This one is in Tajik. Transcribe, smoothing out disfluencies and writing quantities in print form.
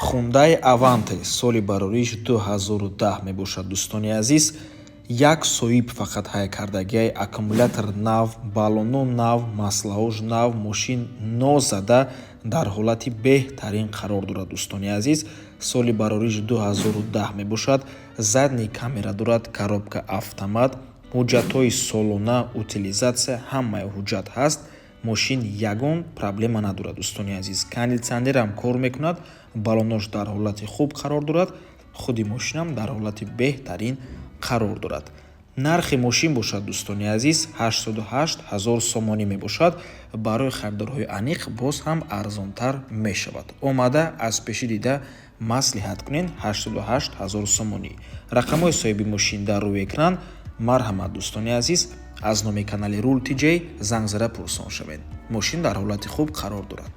Хундай Аванте, соли барориш 2010 мебошад, дӯстони азиз. Як соҳиб фақат ҳай кардагиай. Аккумулятор нав, баллоно нав, маслаҳош нав, мошин нозада, дар ҳолати беҳтарин қарор дорад, дӯстони азиз. Соли барориш 2010 мебошад, задний камера дорад, коробка автомат, ҳуҷҷатҳои солона, утилизация, ҳамаи ҳуҷҷат ҳаст. Мошин ягон проблема надорад, дӯстони азиз. Кондитсионерам кор мекунад, баллонош дар ҳолати хуб қарор дорад, худи мошинам дар ҳолати беҳтарин қарор дорад. Нархи мошин бошад, дӯстони азиз, 808 ҳазор сомонӣ мебошад. Барои харидорҳои аниқ боз ҳам арзонтар мешавад. Омада, аз пешӣ дида, маслиҳат кунед. 808 ҳазор сомонӣ. Рақамҳои соҳиби мошин дар рӯи экран. Марҳамат, дӯстони азиз, аз номи канали Рул Тиҷей занг зада пурсон шавед. Мошин дар ҳолати хуб қарор дорад.